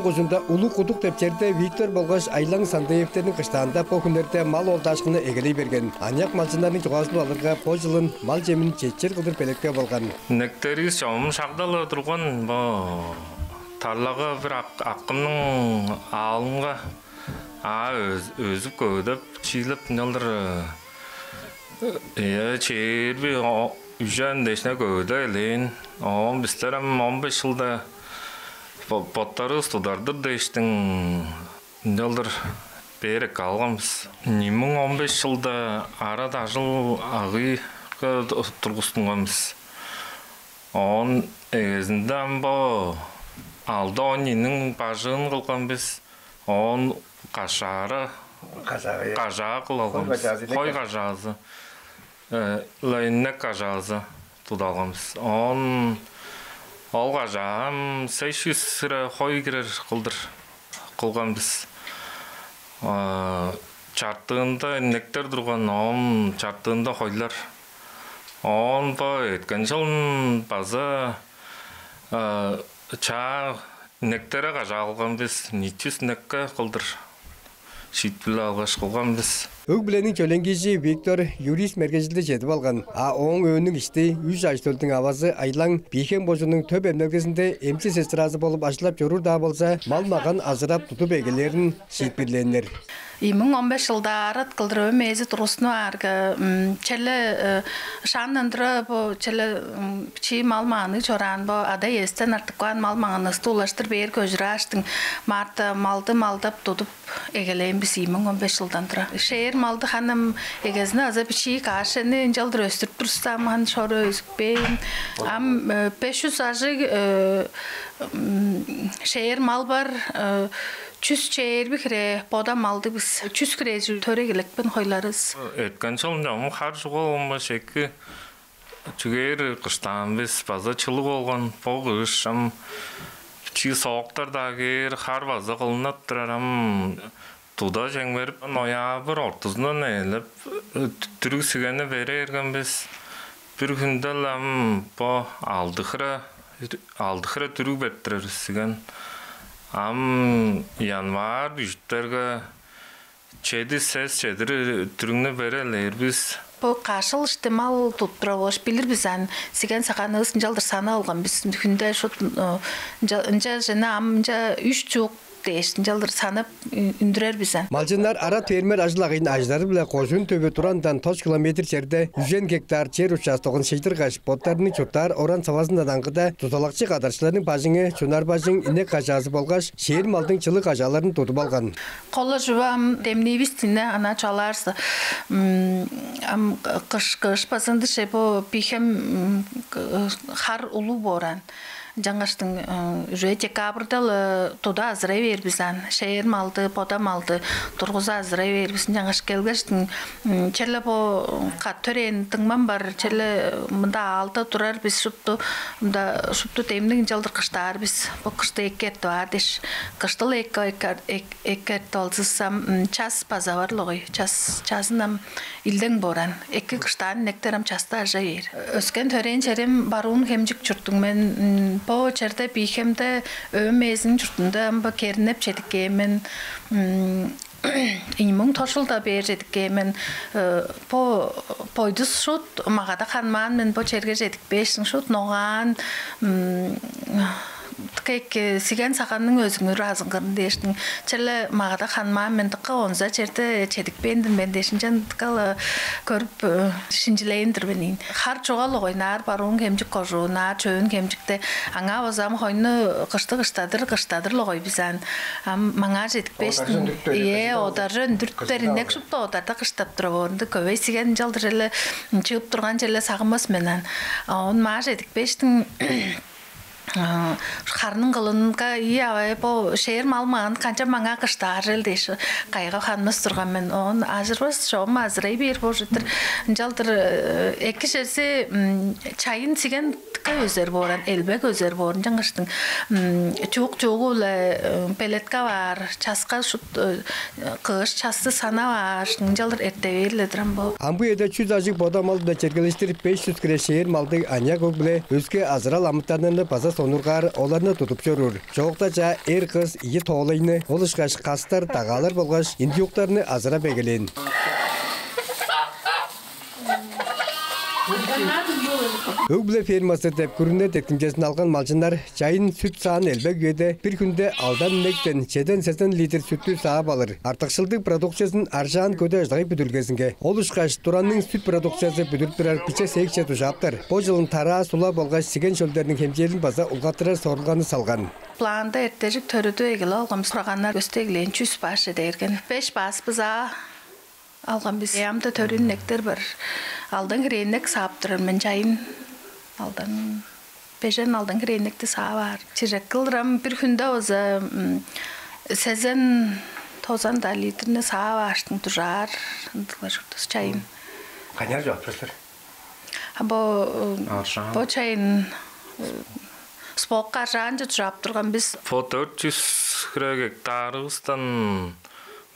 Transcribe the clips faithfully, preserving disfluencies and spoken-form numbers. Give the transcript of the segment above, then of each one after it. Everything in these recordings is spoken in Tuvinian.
Ужунда Улуг Кудук деп черде Виктор болгаш Айлаң Сандыевтерниң кыштаанда бо хүннерде мал оолдаашкыны эгелей берген. Аныяк малчыннарның чугаазын алырга, бо чылын мал чемин четчир кылдыр белеткеп алган. Инектеривис чогум шагда-ла турган, бо тарлага бир ак-, акымның аалынга аа өз-, өзүп көвүдеп, чиилеп, ынчалдыр, э, чээрби, о-, үжен дээшине көвүдеп элээн. Оон бистер ам он беш чылда бо-, боттарывыс тудардыр дээштиң, ынчалдыр бээр эккеп алган бис. Ийи муң он беш чылда арат ажыл-агыйга тургустунган бис. Оон эгезинде ам бо алды он ийиниң бажыын кылган бис. Оон кажаара, кажаа, кажаа кылып алган бис. Хой кажаазы, инек, хой кажаазы, э, ла инек кажаазы тудуп алган бис. Оон ол кажаа ам сес чүс хире хой кирер кылдыр кылган бис. Э, чартыында инектер турган, оон чартыында хойлар. Оон бо эрткен чылын база, э, чаа инектерге кажаа кылган бис, ийи чүс инекке кылдыр шиитпирлеп алгаш кылган бис. Өг-бүлениң чөленгиижи Виктор юрист мергежилди чедип алган, а ооң өөнүң ишти, үш ажы-төлдүң авазы Айлаң Бии-Хем кожууннуң төп эмнелгезинде эмчи сестразы болуп ажылдап чоруур-даа болза, мал-маган азырап тудуп эгелээрин шиитпирлээннер. Ийи муң он беш чылда арат кылдыр өөм ээзи тургустунуп аарга, м, черле, э, шаандан тура бо черле, м, бичии мал-маганныг чораан, бо ада-иезинден артып каан мал-маганывысты улаштыр бээр көжүрээштиң, марта малды малдап тудуп эгелээн бис ийи муң он беш чылдан тура. Шээр малды харын ам эгезинде азы бичии каш-чемни ынчалдыр өстүрүп турувуста, ам харын шору өзүпкээн. Ам, э, беш чүс ажыг, э, м, шээр мал бар, э, чүс чээрби хире бода малдыг бис, чүс хире чү-, төре хире элекпен хойларывыс. Эрткен чылын чогум хар чугула болбас эки, чүгээр кыштаан бис, база чылыг болган. Бо кыш ам бичии сооктар-даа кээр, хар база кылынып турар, ам туда чемгерип, ноябрь ортузундан эгелеп, э, дүрүг сигенни бере берген бис. Бир хүнде-ле ам бо алды хире, алды хире дүрүг берип турар бис сиген. Ам январь үжүттерге чеди, сес, чеди дүрүгнү берип алыр бис. Бо каш чыл ишти мал тудуп турар болгаш билир бис аан, сиген саганывыс ынчалдыр санап алган бис. Хүнде шуут, э, ынча, ынча чүвени ам ынча үш чук дээш, ынчалдыр санап, ү-, үндүрер бис аан. Малчыннар арат-фермер ажыл-агыйын ажыдары-биле кожуун төвү Турандан тос километр черде үжен гектар чер участогун шыйдыргаш, боттарының чурттаар оран-савазындан аңгыда дузалакчы кадарчыларның бажыңы Чунар-Бажың инек кажаазы болгаш шээр малдың чылыг кажааларын тудуп алган. Кол-ла чүве ам демнивис-тир ийин, ана чугаалаарза. М, ам кыш, кыш база ындыг-ша, бо Бии-Хем, м, к-, хар улуг боор аан. Ынчангаштың, э, уже декабрьда-ла туда азырай бээр бис аан. Шээр малды, бода малды тургуза азырай бээр бис. Ынчангаш келгештиң, м, черле бо кат төрээн дуңмам бар, черле мында аалда турар бис шупту, мында шупту демниг ынчалдыр кыштаар бис. Бо кышты эки эртип аар дээш, кышты-ла эки, эки, эк-, эки эртип алзывыс ам, м, час база бар-ла болгай. Час, чазын ам илдең боор аан. Эки кыштаан инектер ам часта ажа бээр. Өскен-төрээн черим Барыын-Хемчик чурттуг мен. М, бо черде, Бии-Хемде, өөм ээзиниң чуртунда ам бо кернеп чедип кээн мен. М, ийи муң тос чылда бээр чедип кээн мен. Э, бо бойдус шуут магада ханмаан мен, бо черге чедип кээштиң шуут ногаан, м, дыка эки, э, сиген саганның өзүңүр азынгырын дээштиң. Черле магада ханмаан мен, дыка онза черде чедип кээн-дир мен дээш, ынчан дыка-ла көрүп, э, шинчилээн-дир мен ийин. Хар чугула болгай, ынаар Барыын-Хемчик кожуун, ынаар Чөөн-Хемчикте. Аңаа база ам хойну кышты кыштадыр, кыштадыр-ла болгай бис аан. Ам маңаа чедип кээштиң. Одаржы үндүрүптер, ийе, одаржы үндүрүптер, одаржы үндүрүптер, инек шупту одарда кыштап турар боор. Ында көвей сиген ынчалдыр эле чыып турган черле сагынмас мен аан. А оон маңаа чедип кээштиң, а, харның кылынынга: «Ийи, авай, бо шээр мал-маган канчап маңаа кыштаар чүвел?» дээш, кайгап ханмас турган мен. Оон ажырбас, чогум азырай бээр боор чүве-дир. Ынчалдыр, э, эки чүвези, м, чайын сиген Часка өзер бооран, элбек өзер боорун чаңгыштың чуук-чуугу-биле белетке баар, часка шут кыш часты санап аар, ынчалдыр эрте бээр-ле турам бо. Амгы эде чүс ажыг бода мал-биле чергелештир беш чүс хире шээр малдыг аныяк өг-бүле өске азырал амытаннарны база сонургаар, оларны тудуп чоруур. Чоокта чаа эр кыс ийи тоолайны, ол ышкаш кастар, дагаалар болгаш индюктарны азырап эгелээн. Өг-бүле фермасы деп күрүне деткимчезин алган малчыннар чайын сүт саан элбек үеде бир хүнде алдан инектен чеден сезен литр сүттү саап алыр. Артыкшылдыг продукциязын аржаан көдээ ажыл-агый бүдүрүлгезинге, ол ышкаш Туранның сүт продукциязы бүдүрүп турар биче цехче дужааптар. Бо чылын тараа, сула болгаш сиген шөлдерниң хемчээлин база улгаттырар сорулганы салган. Планда эртежик төрүдүп эгелеп алган бис. Хураганнар өстеглээн чүс баш эдерген. Беш бааспыз аа алган бис. Ам-даа төрүн инектер бар. Алдан хире инек саап турар мен чайын. Алдан бежен алдан хире инекти саап аар. Чижек кылдыр ам бир хүнде болза сезен тозан-даа литрни саап ааштың дужаар. Ындыгла чуртус чайын. Каняр чоп силер? А бо Аржаан. Бо чайын спокка аржаанче дужаап турган бис. Бо дөрт чүс хире гектарывыстан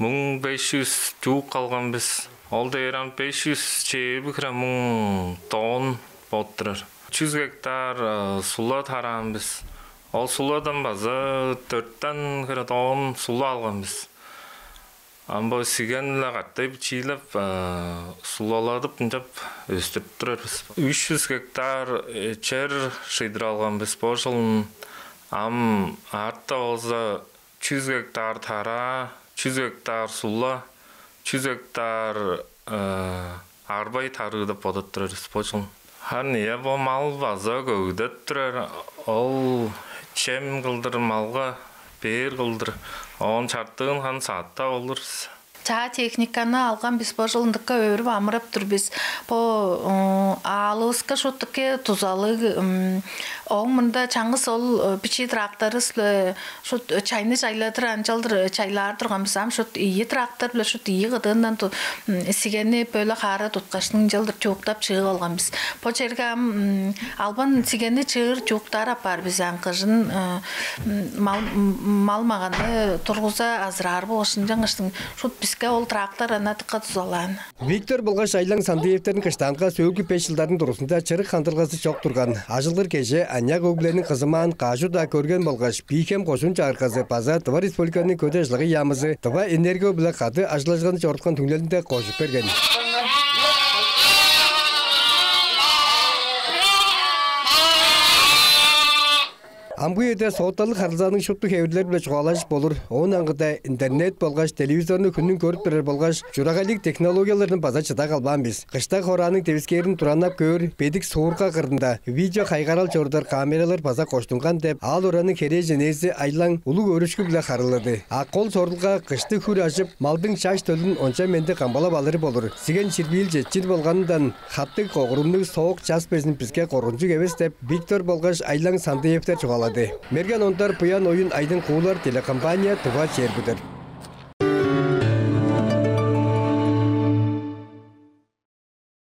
муң беш чүс чуук алган бис. Ол дээр ам беш чүс чээрби хире муң тонн болуп турар. Чүс гектар сула тараан бис. Ол суладан база дөрттен хире тонн сула алган бис. Ам бо сиген-биле катай бичиилеп, сулаладып, ынчап өстүрүп турар бис. Үш чүс гектар чер шыйдырып алган бис бо чылын. Ам артта болза чүс гектар тараа, чүс гектар сула, чүс гектар арбай тарыы деп бодап турар бис бо чылын. Харын ийе, бо мал база көвүдеп турар, ол чем кылдыр малга бээр кылдыр, оон чартыын харын сааттап олур бис. Чаа техниканы алган бис бо чыл, ындыкка өөрүп амырап тур бис. Бо аалывыска шуут дыка дузалыг. Ооң мында чаңгыс ол бичии тракторувус-биле шуут чайны чайладыр, ынчалдыр чайлаар турган бис. Ам шуут ийи трактор-биле шуут ийи кыдыындан сигени бөле хаара туткаштың ынчалдыр чууктап чыып алган бис. Бо черге ам албан сигени чыыр чууктаар апаар бис. Ам кыжын мал мал-маганны тургуза азыраар болгаш, ынчангаштың шуут биске ол трактор ана дыка дузалаан. Виктор болгаш Айлаң Сандыевтерниң кыштаанга сөөлгү беш чылдарның дургузунда чырык хандырылгазы чок турган. Ажылгыр кежээ аныяк өг-бүлениң кызымаан кажу-даа көрген болгаш, Бии-Хем кожуун чагыргазы база Тыва Республиканың Көдээ ажыл-агый яамызы Тыва Энерго-биле кады ажылдажылганы чоруткан түңнелинде кожуп берген. Амгы үеде сотталыг харылзааның шупту хевирлери-биле чугаалажып болур. Оон аңгыда интернет болгаш телевизорну хүннүң көрүп турар болгаш, чурагайлыг технологиялардан база чыда калбаан бис. Кыштаг хорааның девискээрин туранап көөр бедик суурга кырында видео хайгаарал чорудар камералар база коштунган деп, аал-оранның херээжен ээзи Айлаң улуг өөрүшкү-биле харыылады. А кол сорулга кышты хүр ажып, малдың чаш төлүн онча-менди камгалап алыры болур. Сиген ширбиилче чир болганындан, хаттыг, когурумнуг соок час безин биске коргунчуг эвес деп, Виктор болгаш Айлаң Сандыевтер чугаалады. Мерген Ондар, Буян Оюн, Айдың Куулар, телекомпания «Тыва чээрби дөрт».